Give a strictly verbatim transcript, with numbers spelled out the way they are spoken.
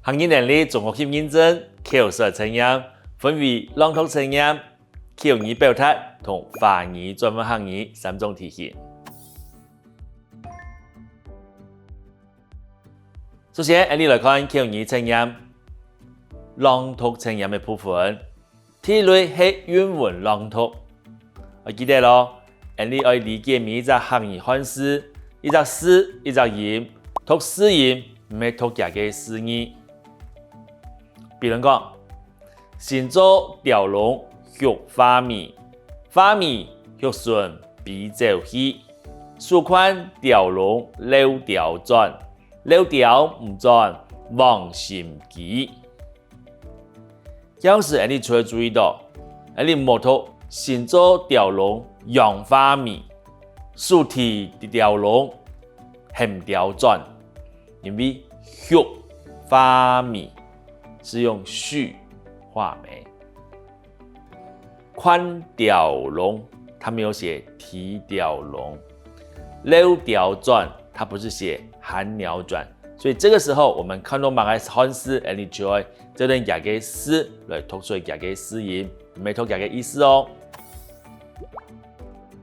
客語能力綜合性認證，口說測驗，分為朗讀測驗、口語表達同華語轉換客語三種題型。首先，𠊎俚來看口語測驗、朗讀測驗个部分。 第一類係韻文朗讀。愛記得哦，𠊎俚愛理解每一隻客語漢字，一隻字，一隻音，讀字音，毋係讀厥个字義。比論講，身著吊籠畜畫眉，畫眉畜順飛走去，手擐吊籠漏吊轉，漏吊毋轉枉心機。 這下𠊎俚就會注意著，𠊎俚無讀身著吊籠養畫眉，手提吊籠喊吊轉，因為畜畫眉係用畜畫眉。 擐吊籠，它沒有寫提吊籠。漏吊轉，它不是寫銜鳥轉。所以這個時候，我們看著麼个漢字，𠊎俚就愛照等厥个字來讀出來厥个字音，毋係讀厥个意思哦。